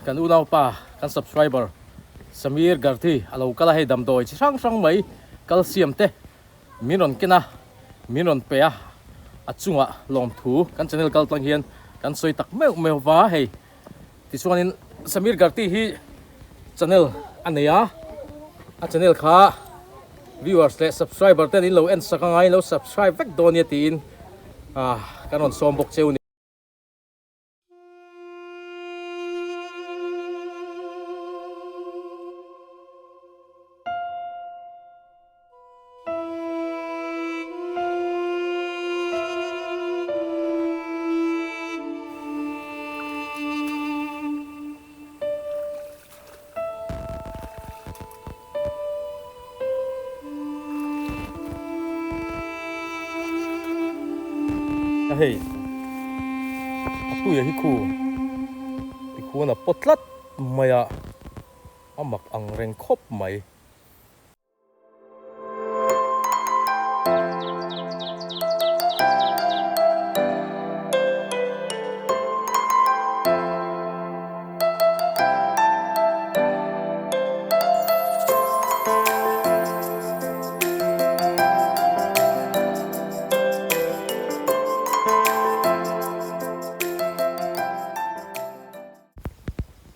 kan unaupa kan subscriber Samir Garthi a lo kal a, hei damdawi chi hrang hrang mai calcium te min rawn ken a, min rawn pe a, a chungah lawmthu kan channel kal tlang hian kan sawi tak meuh meuh va hei. Tichuanin Samir Garti hi channel a nei a, a channel kha viewers leh subscriber ten in lo en sak anga in lo subscribe vek dawn nia tiin ah kan rawn sawm bawk cheu a ni. A hei a tuia hi khu tikhuan a pawt tlat mai a a mak ang reng khawp mai.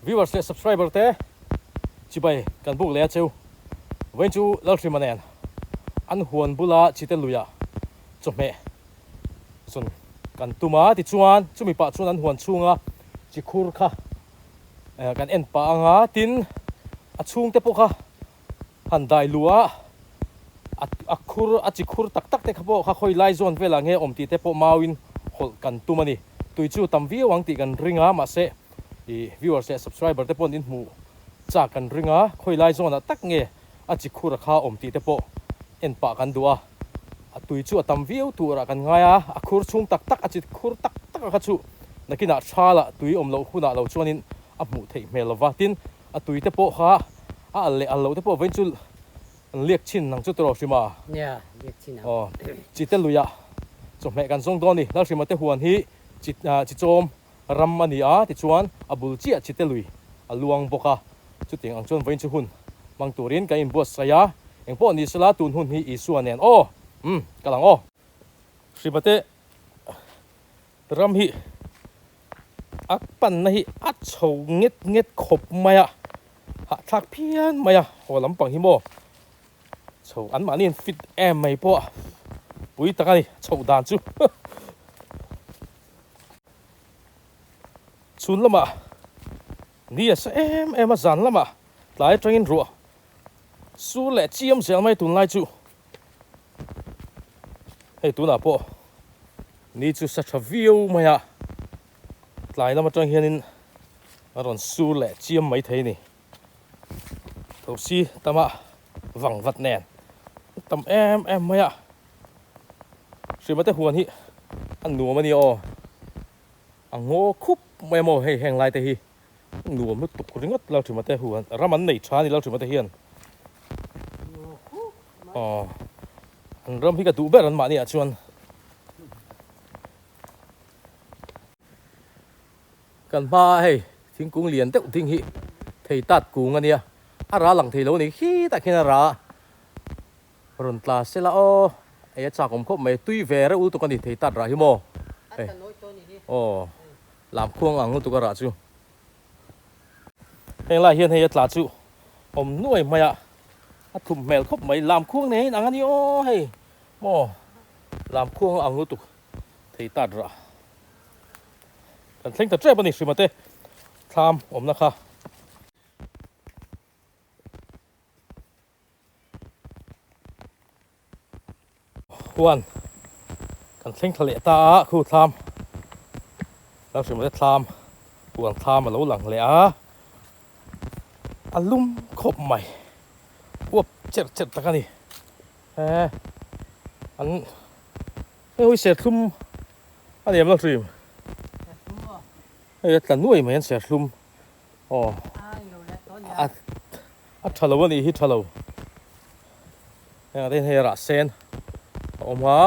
Viewers leh subscriber te chibai kan buk leh a cheu. Vawiin chu Lalhrima nen an huan bula chite luiah chawhmeh zawn kan tum a, tichuan chumi pah chuan an huan chhunga chi khur kha kan en pah ang a, tin a chhungte pawh kha han dai luh a, a khur a chi khur tak tak te kha pawh kha khawi lai zawn velah nge awm tih te pawh mauin hawlh kan tum a ni. Tui chu tam viau ang tih kan ring a, mahse ih viewers leh subscriber te pawhin in hmuh chak kan ring a, khawi lai zawnah tak nge a chi khur a kha awm tih te pawh en pah kan duh a, a tui chu a tam viau turah kan ngai a, a khur chhung tak tak a chi khur tak tak a kha chu nakinah thalah tui awm loh hunah lo chuanin a hmuh theih hmel lova, tin A tui te pawh kha a al leh al loh te pawh vawiin chu an liak chin ang chu tiraw Hrima? Nia, liak chin ang. Aw, Chite luiah chawhmeh kan zawng dawn a ni. Lalhrima te huan hi chi chawm ram a ni a, tichuan a bul chiah Chite lui a luang bawk a. Chutiang ang chuan vawiin chu hun hmang turin kan inbuatsaih a, engpawh ni sela tun hun hi Isua nen aw, umm, kal ang aw. Hrima te Ram hi a panna hi a chho nget nget khawp mai a, hahthlak phian mai a, haw lampang hi maw chho an mahni an fit em mai pawh a pui tak a ni chhoh dan chu chhun lamah ni a sa em em a zan lamah tlai atangin ruah sur leh chiam zel mai tunlai chu. Hei tunah pawh ni chu sa tha viau mai a, tlai lam atang hianin a rawn sur leh chiam mai thei a ni. Thosi tama vang vat nen tam em em mai a, Hrima te huan hi a nuam a nia aw, a ngaw khup mai a maw hei heng lai te hi. Nuam lutuk ringawt Lalhrima te huan ram an nei tha a ni Lalhrima te hian aw an ram hi ka duh ber an mahni ah chuan kan hma a hei thingkung lian deuh ding hi thei tat kung a nia a ra lang thei lo a ni khitah khian a ra rawn tla sela aw ei a chak awm khawp mai tui ve reuh lutuk a ni thei tat rah hi maw hei aw. Lam khuang ang lutuk a rah chu. Heng lai hian hei a tla chu awm nuai mai a, a thum hmel khawp mai. Lam khuang nen ang a ni aw hei maw lam khuang ang lutuk thei tat rah. Kan thleng ta tep a ni Hrima te thlam awmna kha. Huan kan thleng thla leh ta a khu thlam Lalhrimate thlam huan thlam a lo lang leh a a lum khawp mai uap cherh cherh tak a ni he an hei hawi serthlum a ni em Lalhrim hei a tla nuai mai an serthlum aw a a tha lo a nih hi tha lo. Hengah te hian hei rah sen a awm a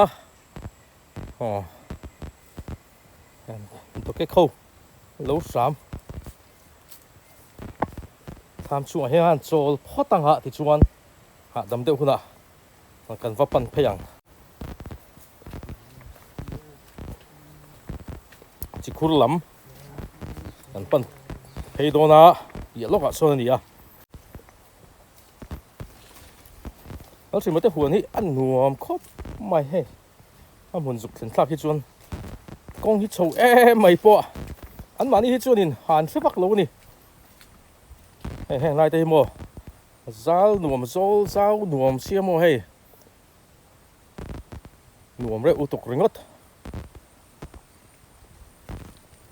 aw dawkek ho lo hram. Thlam chungah hian chawl phawt ang ah tichuan hahdam deuh hunah kan va pan phei ang. Chikhur lam kan pan phei dawn a piah lawkah sawn a ni a. Lalhrimate huan hi a nuam khawp mai hei. A hmun zuk thlen thlak hi chuan kawng hi chho em mai pawh an mahni hi chuanin han hre vak lo a ni. Hei heng lai te hi maw zal nuam zawl zau nuam sia maw hei nuam reuh lutuk ringawt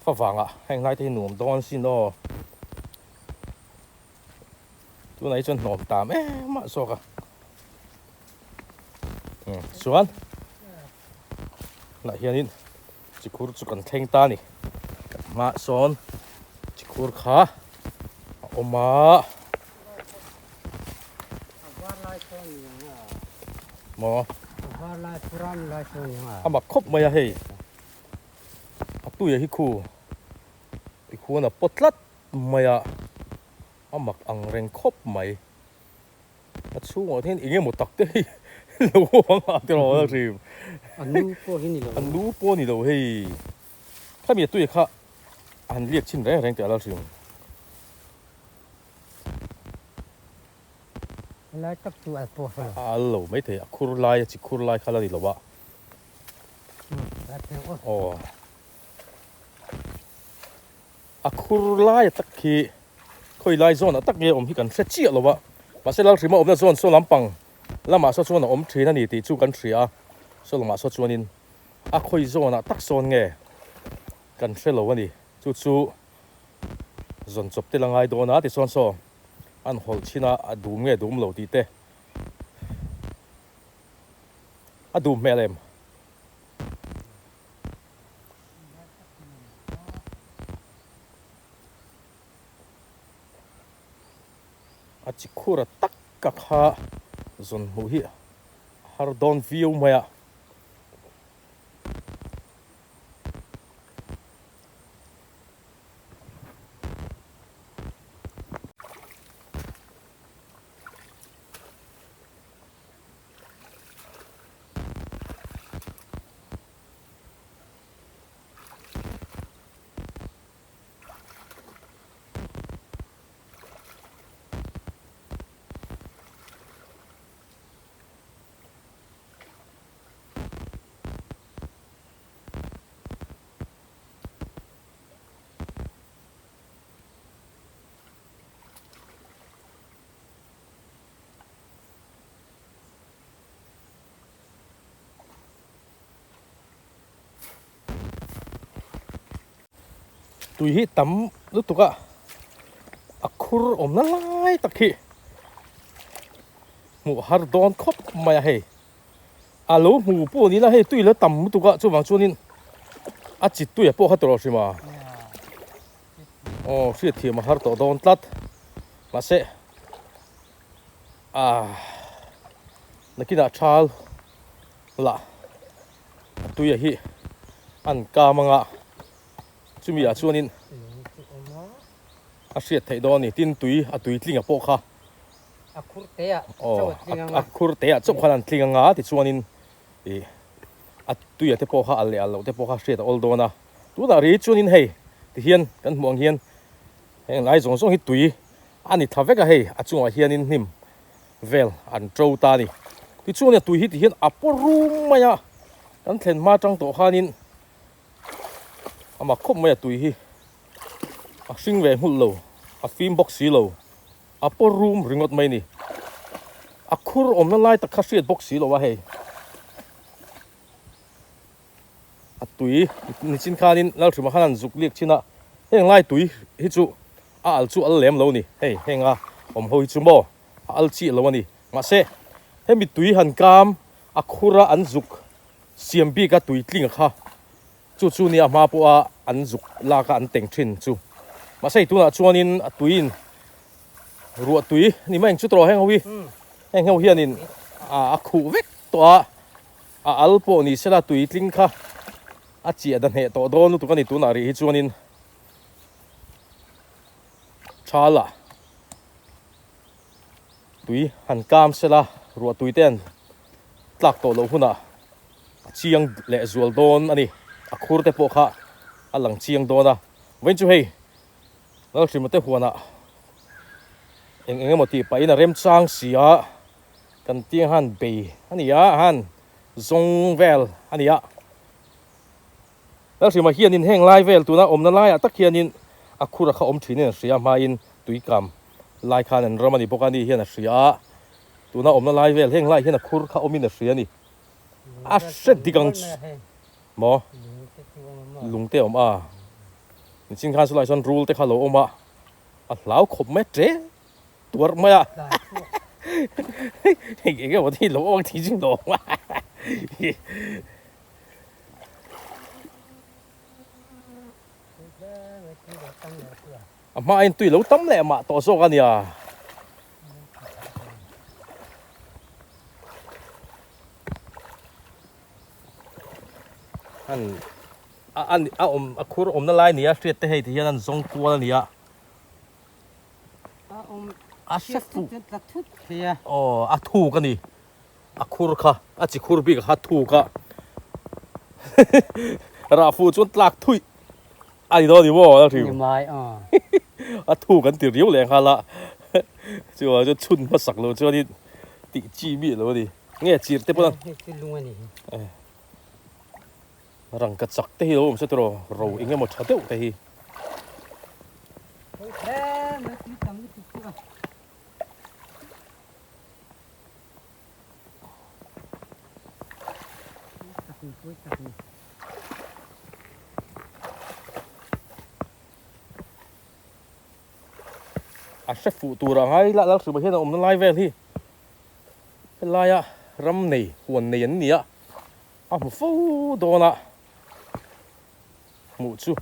favangah heng lai te hi nuam dawn sin aw tunah hi chuan hnawm tam em mah zawk a chuan lah hianin Chikhur chu kan thleng ta a ni. Kan hmaah sawn chikhur kha a awm a. Maw? A mak khawp mai a hei. A tuia hi khu tikhuan a pawt tlat mai a. A mak ang reng khawp mai. A chhungah hian eng emaw tak te hi lo awm ang a tiraw a hrim. A nu pawh hi ni lo. A nu pawh ni lo hei. Khami a tui kha a han liak chhin reng reng teh a la hrim. Helai tak chu al pawh a lo. A al lo maithei a khur lai a chi khur lai kha la ni lo a. Aw. A khur lai tak khi khawi lai zawn ah tak nge awm hi kan hre chiah lo a, mahse Lalhrima awmna zawn saw lampang lamah saw chuan a awm thin a ni tih chu kan hria a, saw lamah saw chuanin a khawi zawn ah tak sawn nge kan hre lo a ni, chu chu zawn chawp te la ngai dawn a tichuan saw an hawlh chin a, a dum nge dum lo tih te a dum hmel em? A chi khur a tak ka kha zawn hmuh hi a har dawn viau mai a. Tui hi tam lutuk a, a khur awmna lai tak hi hmuh har dawn khawp mai a hei. A lo hmu pawh ni la hei tui la tam lutuk a chuvang chuanin a chi tui a pawh kha tawh lo hrim a. Aw hriatthiam a har tawh dawn tlat mahse ah nakinah thal lah a tuia hi an kam anga chumi ah chuanin a hriat theih dawn a ni tin tui a tui tling a pawh kha a khur te ah chauh a tling anga a khur te ah chauh khan an tling anga tichuanin ih a tuia te pawh kha al leh al loh te pawh kha hriat a awl dawn a tunah ri chuanin hei tihian kan hmuh ang hian heng lai zawng zawng hi tui a ni tha vek a hei a chungah hianin hnim vel an to ta a ni. Tichuan a tui hi ti hian a paw rum mai a, kan thlen hma tang tawh khanin a mak khawp mai a tui hi a hring ve nghulh lo, a fim bawk si lo, a paw rum ringawt mai a ni. A khur awmna lai tak kha hriat bawk si lo a hei. A tui nichin khanin Lalhrima khan an zuk liak chin a, heng lai tui hi chu a al chu al lem lo a ni, hei henga awm ho hi chu maw a al chiah lo a ni. Mahse hemi tui han kam a khura an zuk siam bik a tui tling a kha chu chu nia hma pawha an zuk lak a an teng thin chu. Mahse hei tunah chuanin a tuiin ruah tui ni mai ang chu tawh heng ho hi, heng ho hianin a khuh vek tawh a. A al pawh ni sela tui tling kha a chiah da hneh tawh dawn lutuk a ni tunah rih hi chuanin thala Tui han kam sela ruah tui te an tlak tawh loh hunah a chiang leh zual dawn a ni. A khur te pawh kha a lang chiang dawn a. Vawiin chu hei Lalhrimate huanah eng eng emaw tih pahin a remchang si a, kan tiang han bei a ni a, han zawng vel a ni a. Lalhrimah hianin heng lai vel tuna awmna laiah tak hianin a khur a kha awm thinin a hria a, hmain tuikam lai khan an ram a ni bawk a, ani hian a hria a, tuna awmna lai vel heng laiah hian a khur kha awmin a hria a ni. A hre dik ang chu maw? Lung te a awm a, nichin khan chulaiah chuan rul te kha a lo awm a, a hlau khawp mai a tle tuarh mai a, eng emaw te hi lo awm ang tih chu lo awm a. A hmain tui lo tam leh mah tawh zawk a nia. An a a a awm a khur awmna lai nia hriat te hei ti hian an zawng kual a nia. A awm a hre fuh tla thut thei a. Aw a thuk a ni. A khur kha, a chi khur bik kha thuk a rah fuh chuan tlak thuih a ni dawn a ni maw a Ni mai aw. A thuk an ti riau leh nghal a, chuvang chuan chhun hmasak lo chuanin tih chi miah lo a ni. Nge chir te pawh Hei chu lung a ni hi. Rangka chak te hi lo awm se tiraw ro eng emaw tha deuh te hi. Hei hle mai tui tam lutuk chu a. A hre fuh tur a ngai lah lal hrim ah hian a awmna lai vel hi helaia ram nei huan nei an ni a a hmu fo dawn a hmuh chu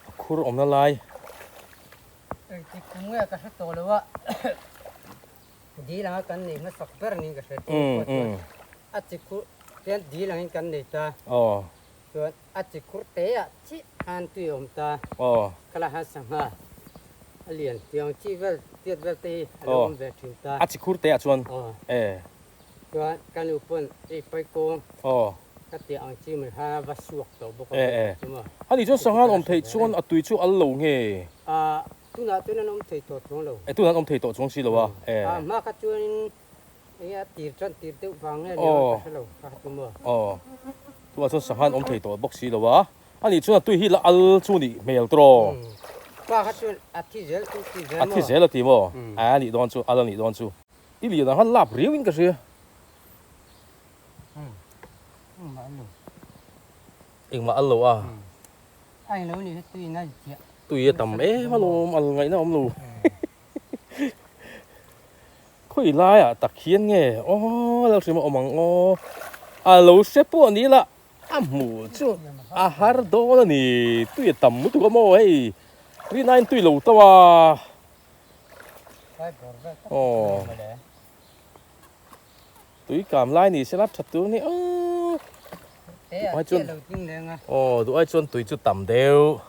a khur awmna lai. Engtik kum nge ka hre tawh lo a. Dil anga kan nei hmasak ber niin ka hre tih pawh chuan a chi khur chuan dil angin kan nei ta. Chuan a chi khur te ah chiah khan tui a awm ta. Khala han sangha a lian tiang chi vel tiat vel te hi a lo awm ve thin ta. A chi khur te ah chuan Chuan ka nu pawn ei pai kawng ka tih ang chi mai khan a va suak tawh bawk a. Ani chuan sangha an awm theih chuan a tui chu al lo nge? Tunah chuan an awm thei tawh chuang lo. E tunah an awm thei tawh chuang si lo a. E. A hma kha chuanin enge a tir tan tir deuh vang nge nia ka hre lo kha kha chu maw. Aw. Tunah chuan sangha an awm thei tawh bawk si lo a. Ani chuan a tui hi la al chu nih hmel tawh. Pa kha chuan a thi zel chu ti zel maw. A thi zel a ti maw. A nih dawn chu al a nih dawn chu. I lian ang khan lap riau in ka hria. Engmah al lo a. A eng lo nih hi tui in a ziah. Tui a tam em alawm al ngaihna awm lo. Khawi laiah tak hian nge aw Lalhrim a awm ang aw. A lo hre pawh ni la a hmuh chu a har dawn a ni. Tui a tam lutuk a maw hei rinaiin tui lo tauh a. Aw tui kam lai ni sela tha tur ni aw duh ai chuan aw duh ai chuan tui chu tam deuh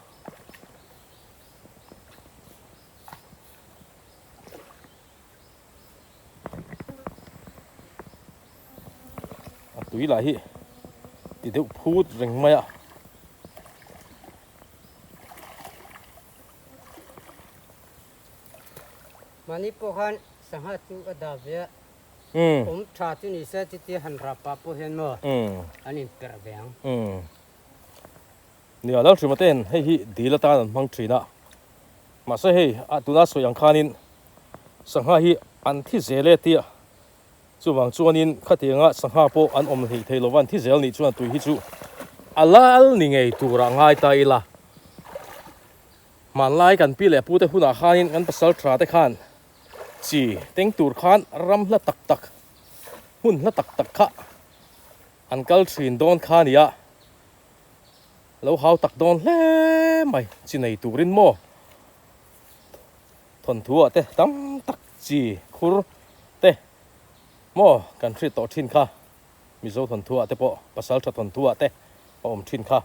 a tui lah hi ti deuh phut reng mai a. Mahni pawh khan sangha chu a dah ve a. Awm tha chu ni se chutia han rah pah pawh hian maw an inperh ve ang. Nia Lalhrima ten hei hi dil atan an hmang thin a, mahse hei a tuna sawi ang khanin sangha hi an thi zel e tia chuvang chuanin khatianga sangha pawh an awm hleih thei lova an thi zel nih chuan tui hi chu a lal ni ngei turah ngai ta ila. Hmanlai kan pi leh pute hunah khanin kan pasal tha te khan Chi teng tur khan ram hla tak tak, hmun hla tak tak kha an kal thin dawn kha a ni a, lo hau tak dawn hle mai chi nei turin maw thawnthu ah te tam tak chi khur te maw kan hriat tawh thin kha Mizo thawnthu ah te pawh pasal tha thawnthu ah te a awm thin kha.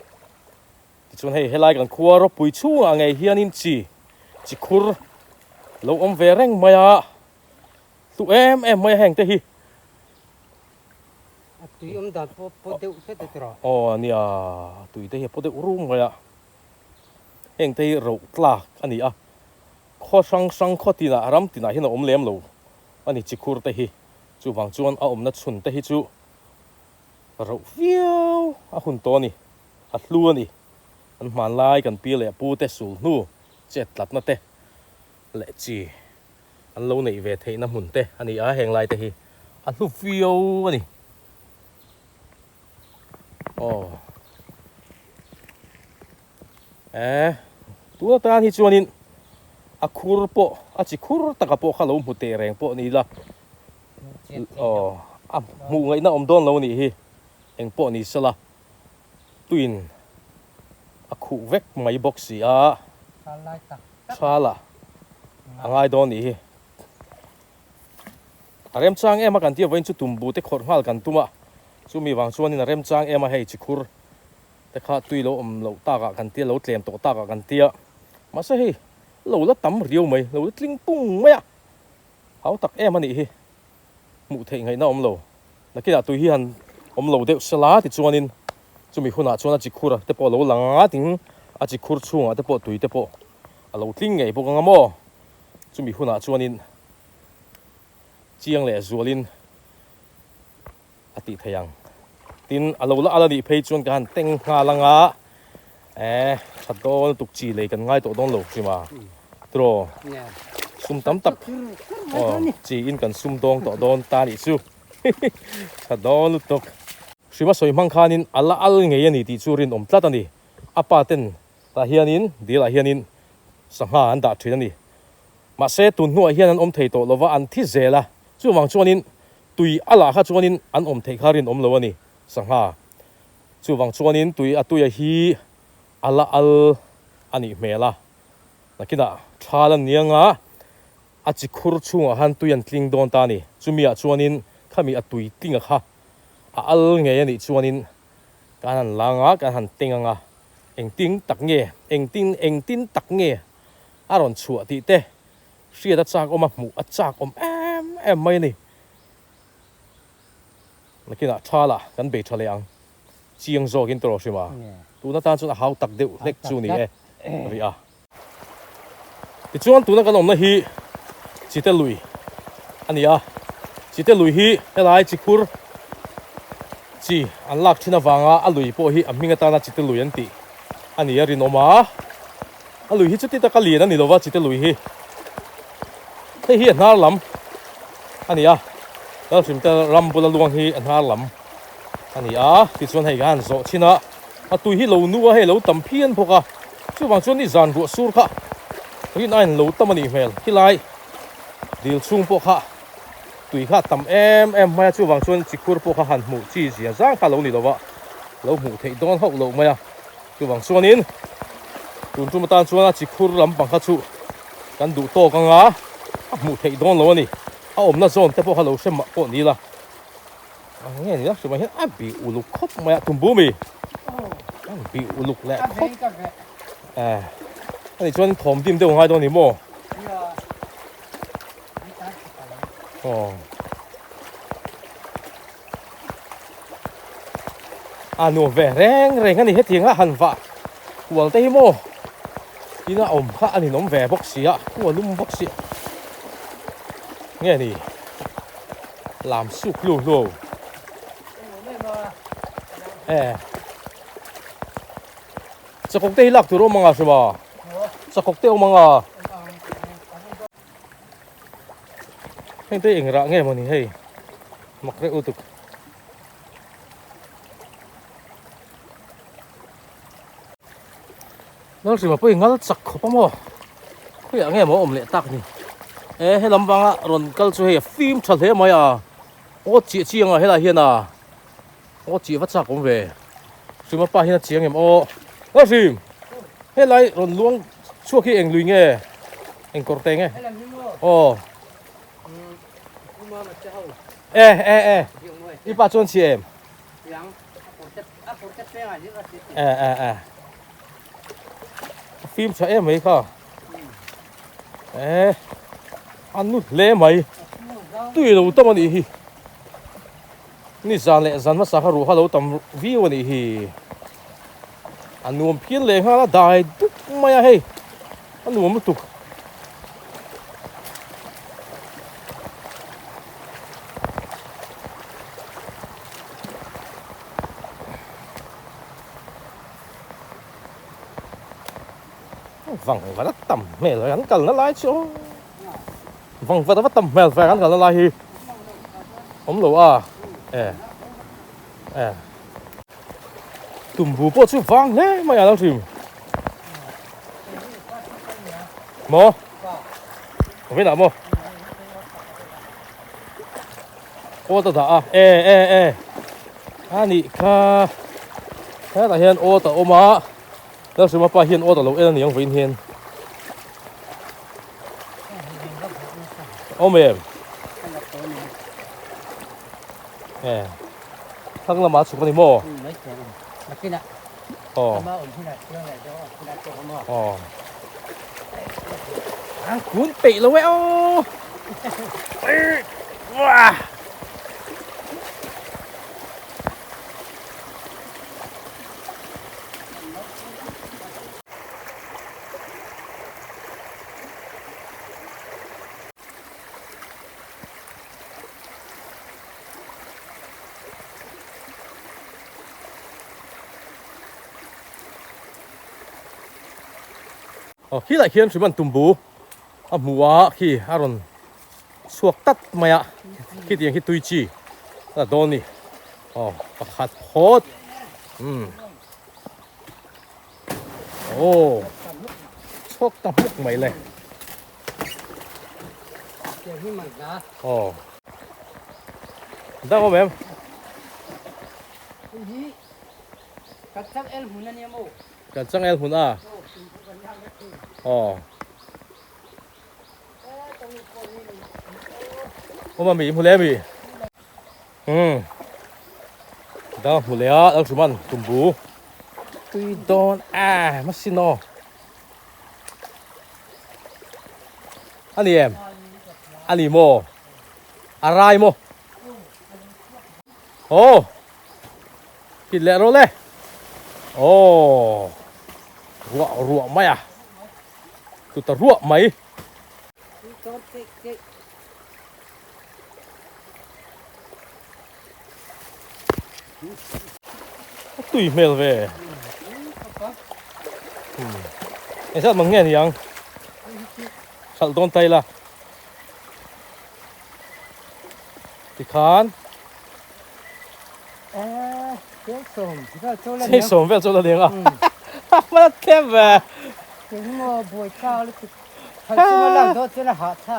Tichuan hei helai kan khua ropui chhungah ngei hianin chi chi khur lo awm ve reng mai a. Hlu em em mai a heng te hi. A tui awm dan pawh paw deuh hret a tiraw? Aw nia, tui te hi a paw deuh rum mai a. Heng te hi roh tlak a ni a, khaw hrang hrang khaw tinah ram tinah hian a awm lem lo a ni chikhur te hi. Chuvang chuan a awmna chhun te hi chu roh viau a hun tawh a ni, a hlu a ni. An hmanlai kan pi leh pu te sul hnu chet tlatna te leh chi an lo neih ve theihna hmun te a ni a, heng lai te hi a hlu viau a ni. Aw e tun atan hi chuanin a khur pawh a chi khur taka pawh kha lo hmu teh reng pawh ni ila aw a hmuh ngaihna awm dawn lo a nih hi eng pawh ni sela tuin a khuh vek mai bawk si a thala a ngai dawn nih hi a remchang em a kan tih avangin chu tumbu te khawrh nghal kan tum a chumi vang chuanin a remchang em a hei chikhur te kha tui lo awm loh takah kan tia lo tlem tawh takah kan tia mahse hei lo la tam riau mai lo la tling pung mai a hau tak em a nih hi hmuh theih ngaihna awm lo nakinah tui hi han awm lo deuh sela tichuanin chumi hunah chuan a chikhur te pawh a lo lang a tin a chikhur chhungah te pawh tui te pawh a lo tling ngei bawk ang a maw chumi hunah chuanin chiang leh zualin a tih theih ang tin a lo la al a nih phei chuan ka han teng nghal ang a eh tha dawn lutuk chi lei kan ngai tawh dawn lo hrim a tiraw sum tam tak aw chi in kan sum dawng tawh dawn ta nih chu tha dawn lutuk hrima sawi hmang khanin a la al ngei a ni tih chu rinawm tlat a ni a pa ten tah hianin dil ah hianin sangha an dah thin a ni mahse tun hnuah hian an awm thei tawh lova an thi zel a chuvang chuanin Tui a lah kha chuanin an awm theih kha rinawm lo a ni, sangha. Chuvang chuanin tui a tuia hi a la al a nih hmel a. Nakinah thal an ni anga a chi khur chhungah khan tui an tling dawn ta a ni. Chumi ah chuanin khami a tui tlinga kha a al ngei a nih chuanin kan han la anga kan han teng anga engtin tak nge engtin engtin tak nge a rawn chhuah tih te Hriat a chak awm a, hmuh a chak awm em em mai a ni. Nakinah thala kan bei tha leh ang. Chiang zawkin tawh hrim a. Tun atan chuan a hau tak deuh hlek chu ni e rih a. Tichuan tuna kan awmna hi Chite lui a ni a. Chite lui hi helai chikhur chi an lak thin avanga a lui pawh hi a hming atana Chite lui an tih a ni a rinawm a. A lui hi chuti taka lian a ni lova chite lui hi hei hi a hnar lam a ni a Lalhrim te ram bula luang hi a hnar lam a ni a tichuan hei khan zawh chin a a tui hi lo nu a hei lo tam phian bawk a chuvang chuan ni zan ruah sur kha rin aiin lo tam a nih hmel khilai dil chhung pawh kha tui kha a tam em em mai a chuvang chuan chikhur pawh kha han hmuh chi zia zang kha lo ni lova lo hmuh theih dawn hauh loh mai a. Chuvang chuanin tun tum atan chuan a chi khur lampang kha chu kan duh tawk anga a hmuh theih dawn lo a ni. A awmna zawn te pawh kha lo hre mah pawh ni ila ang nge ni a hrilh hian a bih uluk khawp mai a tumbu mi a bih uluk leh khawp eh ani chuan thawm dim deuh ngai dawn ni maw aw. A nuam ve reng reng a ni hetiang a han vah kual te hi maw tin a awm kha a ninawm ve bawk si a khu a lum bawk si nge ni lam suk hlu hlu e chakawk te hi lak tur awm anga hriwa chakawk te awm anga Heng te eng rah nge mawni hei mak reuh lutuk. Lalhrima pawh i ngal chak khawp a maw khawiah nge maw awm leh tak ni e he lam vanga rawn kal chu hei a fim tha hle mai a aw chiah chiang a helai hian a aw chiah va chak awm ve Hrima pa hian a chiang em aw Lalhrim helai rawn luang chhuak hi eng lui nge eng kawr te nge aw e e e i pa chuan chhi em e e e a fim tha em mai kha e a nu hle mai. Tui lo tam a nih hi. Ni zan leh zan hmasa kha ruh kha lo tam viau a nih hi. A nuam phian leh nghal a dai dup mai a hei. A nuam lutuk. Vang vat a tam hmel ve kan kalna lai chu vang vat a va tam hmel ve kan kalna lai hi awm lo a e e tumbu pawh chu vang hle mai a lo hrim maw vin ah maw aw ta dah a e e e a nih kha hetah hian aw ta awm a Lalhrima pa hian aw ta lo en a ni ang vawiin hian awm em e thlang lamah a chhuk a ni maw aw aw an kun peih lo e aw Wah! Aw khilai khian hrim an tumbu a hmu a khi a rawn chhuak tat mai a khitiang khi tui chi a dawn ni aw pakhat phawt umm aw chhuak ta hmuk mai le aw dang awm em kan changel hmun a aw. Awm a mi hmu leh a mi umm dang hmu leh a lo hrim an tumbu tui dawn a masin aw a ni em a ni maw a rai maw aw kit leh rawh le aw ruah ruah mai a. Tut a ruah mai. A tui hmel ve. Eng zat mang nge ni ang? Hralh dawn ta ila. Tikhan. Cheng sawm vel chu la deng a. Hman tlem ve.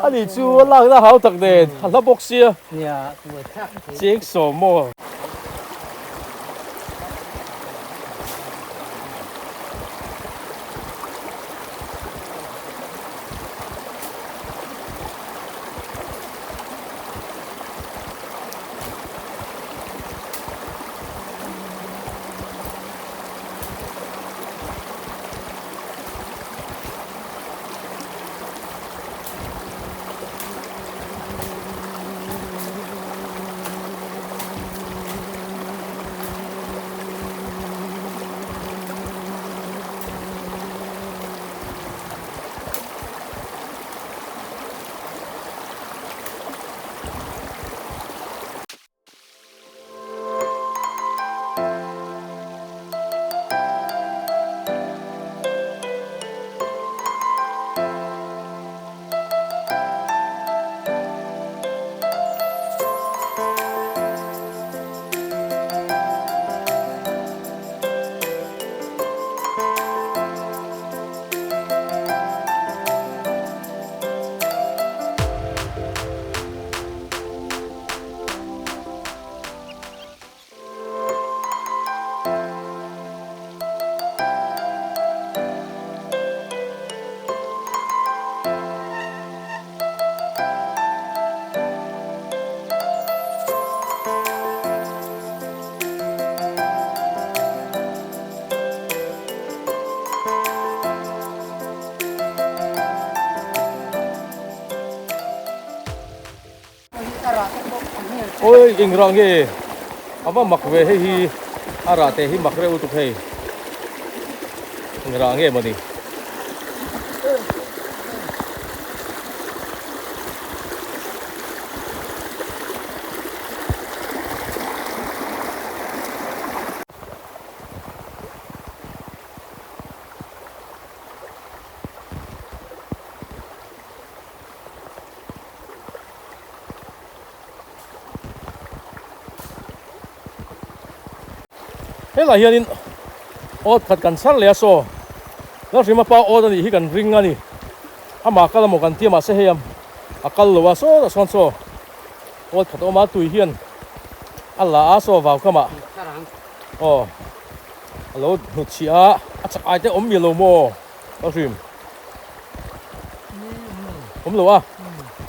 Ani chu a lakna hau tak nen a hla bawk sia. Cheng sawm maw. Oi eng rah nge a va mak ve hei hi a rah te hi mak reuh lutuk hei eng rah nge mawni. Helai hianin awt khat kan chhar leh a saw Lalhrima pa awt a nih hi kan ring a ni amah kal amaw kan tia mahse hei a kal lo a sawtah sawn saw awt khat a awm a tui hian a la a saw vau kamah aw a lo hnutchhiah a a chak ai te awm miah lo maw Lalhrim. Awm lo a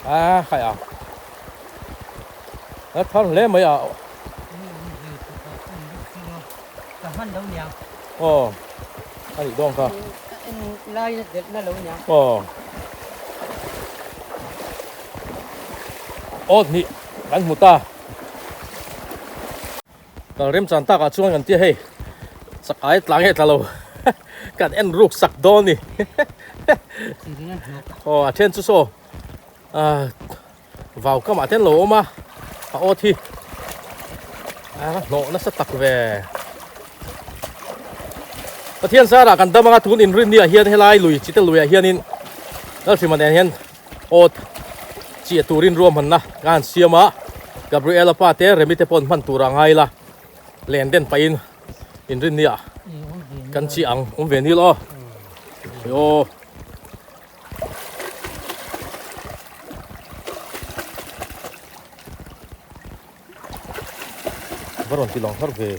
a khai a a thar hle mai a aw a nih dawn kha aw awt hnih kan hmu ta Kal remchan takah chuan kan tia hei chakai tla nge tla lo kan en ruk sak dawn ni aw a then chu saw ah vau kamah te an lo awm a a awt hi a hnawh nasa tak ve Pathian zarah kan dam anga tun inrin ni ah hian helai lui chite lui ah hianin Lalhrima nen hian Awt chiah turin ruahmanna ka han siam a, Gabriela pa te Remi te paw'n hman tur a ngai la, len den pahin inrinni ah kan chiah ang, awm ve nil aw. Aw. Va rawn ti lang har ve.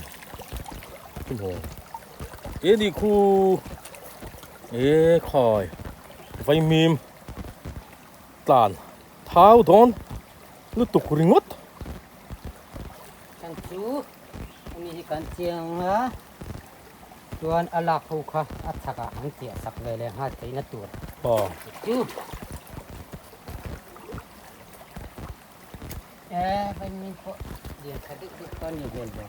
Emaw. E ni khu. E khai. Vaimim. Tlan thau dawn lutuk ringawt. Kan chu ami hi kan chiang a, chuan a lak ho kha a chhakah an chiah sak ve leh nghal theihna tur. Aw. Chu. E vaimim pawh lian tha deuh deuh kha a ni hmel ve.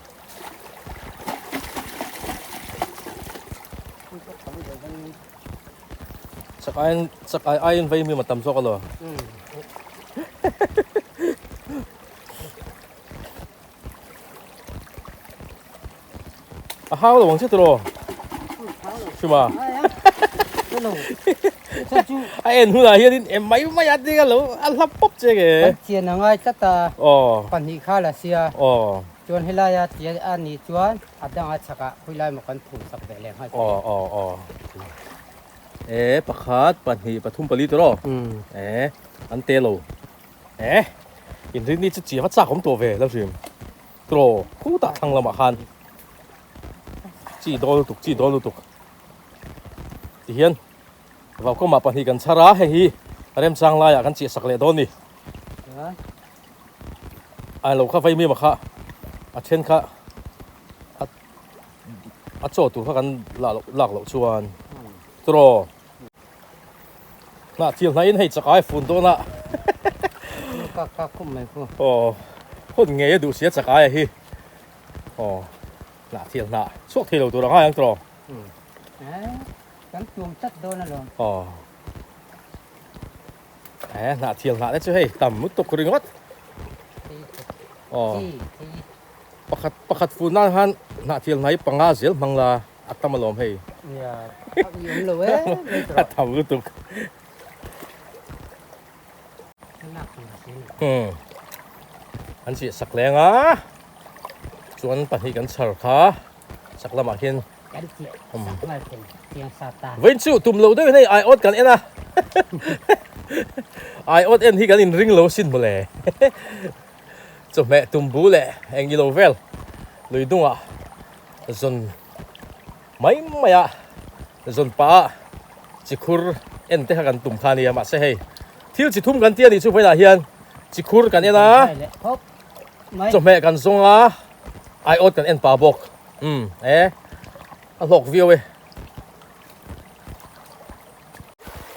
Hei pawh tam ve vaimim. Chak aiin chak ai aiin vei mi tam zawk alo. A hau lo ang che tiraw? Hrima. A en hunah hianin em mai mai a ding alo a hlap pawp che nge. Kan chian a ngai tlat a. Aw. Pahnih kha la sia. Aw. Chuan helaia tia a nih chuan a danga chhakah khawilai maw kan phum sak ve leh nghal thei. Aw aw aw. E pakhat pahnih pathum pali tawh e an te lo. E inrinni chu chiah va chak awm tawh ve Lalhrim. Tawh khutah thlang lamah khan chi dawl lutuk chi dawl lutuk tihian Vaukamah pahnih kan chhar a hei hi remchang laiah kan chiah sak leh dawn ni. A lo kha vaimim a kha a then kha a a chaw tur kha kan lah loh lak loh chuan tiraw hnah thil hnaihin hei chakai fun dawn a aw hun ngei a duh sia chakai a hi aw hnah thil hnah chhuak thei lo tur a ngai ang tiraw kan tum tlat dawn alawm aw. He hnah thial hnah te chu hei tam lutuk ringawt. Aw. Pakhat pakhat fun nan khan hnah thial hnah hi panga zel hmang la a tam alawm hei. Nia, a ui awm lo e. A tam lutuk. Hmm. An chiah sak leng a. Chuan pahnih kan chhar kha sak lamah khian Kan chiah sak ngal thei chiang sa ta. Vawiin chu tum lo deuhin hei aiawt kan en a. Aiawt en hi kan inring lo sin mawle. Chawhmeh tumbu leh eng ilo vel lui dungah zawn mai mai a zawn pah a chikhur en te kha kan tum kha a nia mahse hei thil chi thum kan ti a nih chu vawiinah hian chikhur kan en a chawhmeh kan zawng a aiawt kan en pah bawk. Umm e a hlawk viau e.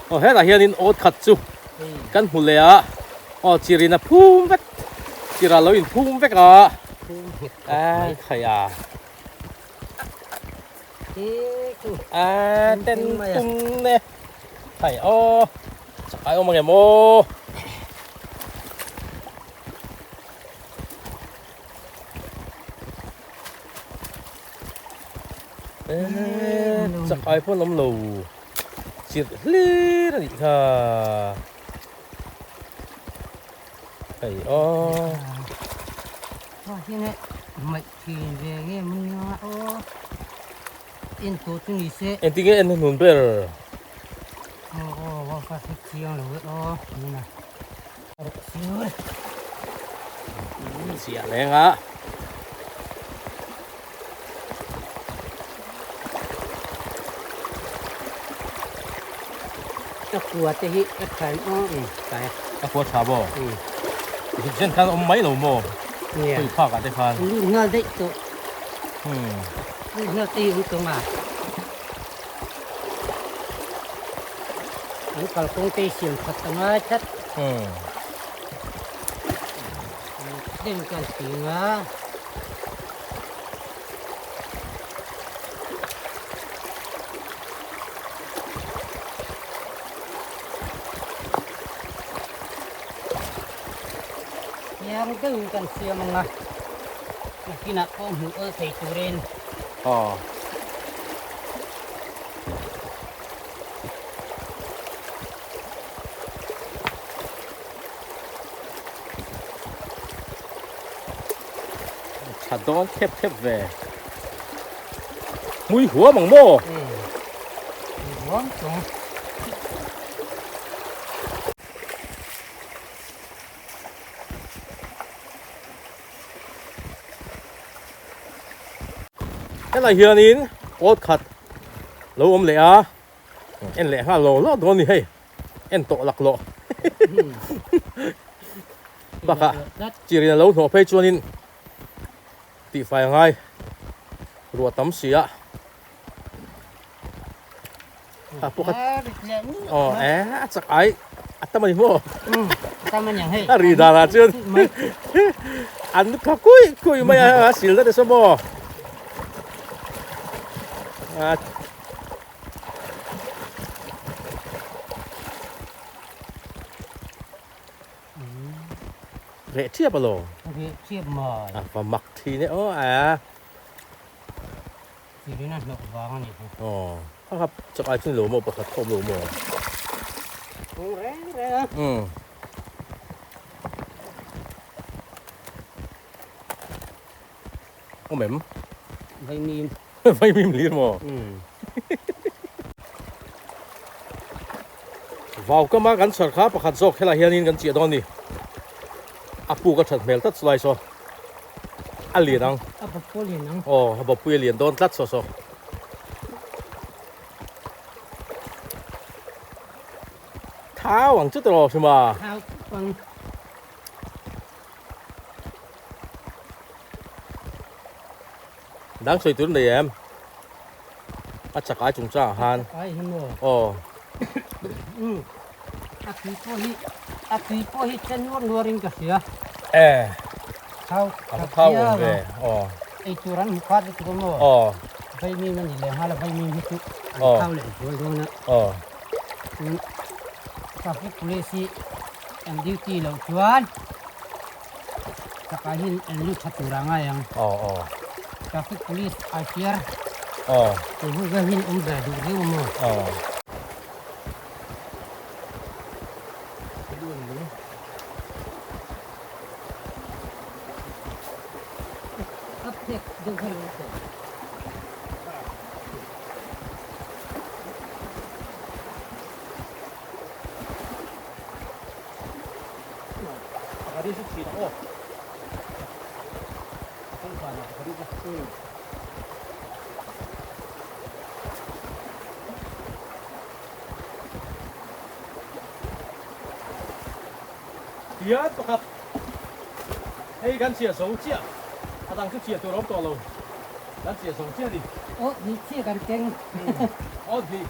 Aw hetah hianin awt khat chu kan hmu leh a, aw chirin a phum vek. Chirah lo inphum vek a. A khai a. A ten tum ne. Khai aw. Chakai awm angem aw. Chakai pawh an awm lo. Chirh hlir a nih kha. Hei aw. Aw hian e hmaih thin ve nge mun nia aw. En tawh chu ni se. Engtin nge en hnun ber? Aw aw aw ka hre chiang lo e aw tuna. Sir. Chiah leng a. A kua te hi a tha em aw em kai a. A kua tha maw? Zuk zen khan awm mai lo maw? Nia. Khawi phak ah te khan. Lut nghal daih tawh. Lut nghal te hi awm tawh nga. An kalkawng te hi siam that ta ngai tlat. Dem kan ching a. Chiang deuhin kan siam ang a, nakinah pawh hmuh awl thei turin. Aw. Tha dawn khep khep ve. Mui huam ang maw? Mui huam chung. Helai hianin awt khat lo awm leh a, en leh nghal lo lo dawn a ni hei. En tawh lak lawh. Bakah chirin a lo hnawh phei chuanin tihfai a ngai ruah tam si a. A pawh kha aw e a chak ai a tam a ni maw? A ri danah chuan an kha kui kui mai a a sil na te saw maw? A Reh thiap a lo. Reh thiap mai. A va mak thin e aw a. Chirin a hnawk vang a ni kha. Aw, kha kha chak ai chun lo maw pakhat khawm lo maw. Kung reng reng a. Um. Awm em? Vaimim. Vaimim lir maw? Vau kama kan chhar kha pakhat zawk helai hianin kan chiah dawn a ni. A puk a that hmel tlat chulai saw a lian ang. A bawpui a lian ang. Aw, a bawpui a lian dawn tlat saw saw. Thau ang chu tawh hrim a. Thau ang. Dang sawi tur nei em? A chak ai chung chang han. Ai hi maw? Aw. Um. A tui pawh hi a tui pawh hi chen nuar nuar in ka hria. E. Thau. A thau awm ve. Aw. Ei tur an hmu khat lutuk a maw? Aw. Vaimim a ni leh nghal a vaimim hi chu an thau leh zual dawn a. Aw. Traffic police hi an duty loh chuan takah hian an lut tha tur a ngai ang. Aw aw. Traffic police ai hriar. Aw. Tui hu vel hian awm ve duh riau a maw? Aw. A phek deuh kha lo tawh. Tiat pakhat hei kan chhiah zo chiah a dang chu chhiah tur a awm tawh lo kan chhiah zo chiah a ni. Aw hnih chiah kan keng. Aw hnih.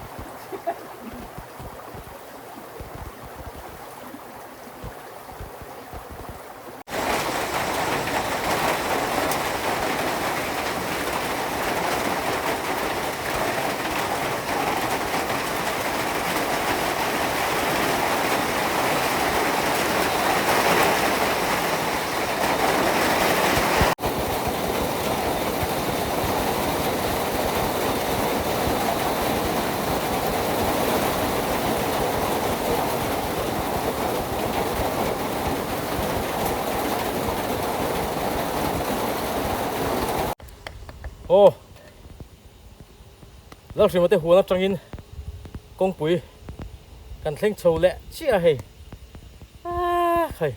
Aw Lalhrima te huan atangin kawngpui kan thleng chho leh chiah a hei ah khai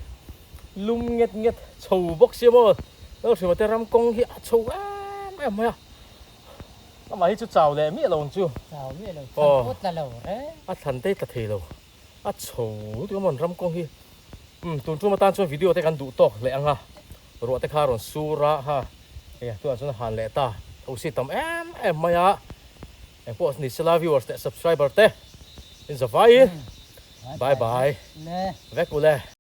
lum nget nget chho bawk sia maw Lalhrima te ram kawng hi a chho em em mai a amah hi chu chau leh miah lo ang chu chau miah lo thlan pawh tla lo reng a thlan te tla thei lo a chho lutuk a maw ram kawng hi umm tun tum atan chuan video te kan duh tawk leh ang a ruah te kha a rawn sur a ha hei tunah chuan a han leh ta thosi tam em em mai a engpawh ni sela viewers leh subscriber te in zavaiin bye bye vek ule.